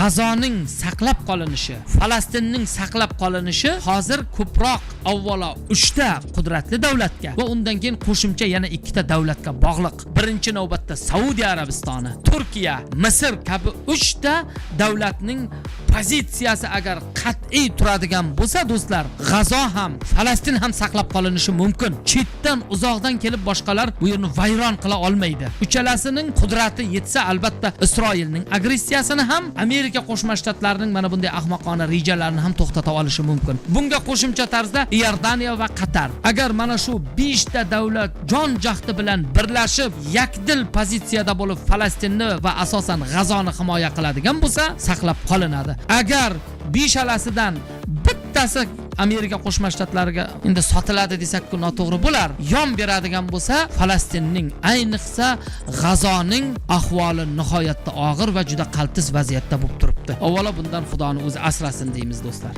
G'azoning saqlab qolinishi, Falastinning saqlab qolinishi hozir ko'proq avvalo 3 ta qudratli davlatga va undan keyin qo'shimcha yana 2 ta davlatga bog'liq. Birinchi navbatda Saudiya Arabistoni, Turkiya, Misr kabi 3 ta davlatning pozitsiyasi agar qat'iy turadigan bo'lsa, do'stlar, G'azo ham, Falastin ham saqlab qolinishi mumkin. Chetdan, uzoqdan kelib boshqalar bu yerni vayron qila olmaydi. Uchalasining qudrati yetsa, albatta Isroilning agressiyasini ham, Amerika Qo'shma Shtatlarining mana bunday ahmoqona rejalarini ham to'xtata olishi mumkin. Bunga qo'shimcha tarzda Iordaniya va Qatar. Agar mana shu 5 ta davlat jon jahdi bilan birlashib, yakdil pozitsiyada bo'lib Falastinni va asosan G'azoni himoya qiladigan bo'lsa, saqlab qolinadi. Agar beshalasidan bittasi Amerika Qo'shma Shtatlariga endi sotiladi desak noto'g'ri bo'lar, yon beradigan bo'lsa, Falastinning, ayniqsa G'azoning ahvoli nihoyatda og'ir va juda qaltis vaziyatda bo'lib turibdi. Avvalo bundan Xudoni o'zi asrasin deymiz, do'stlar.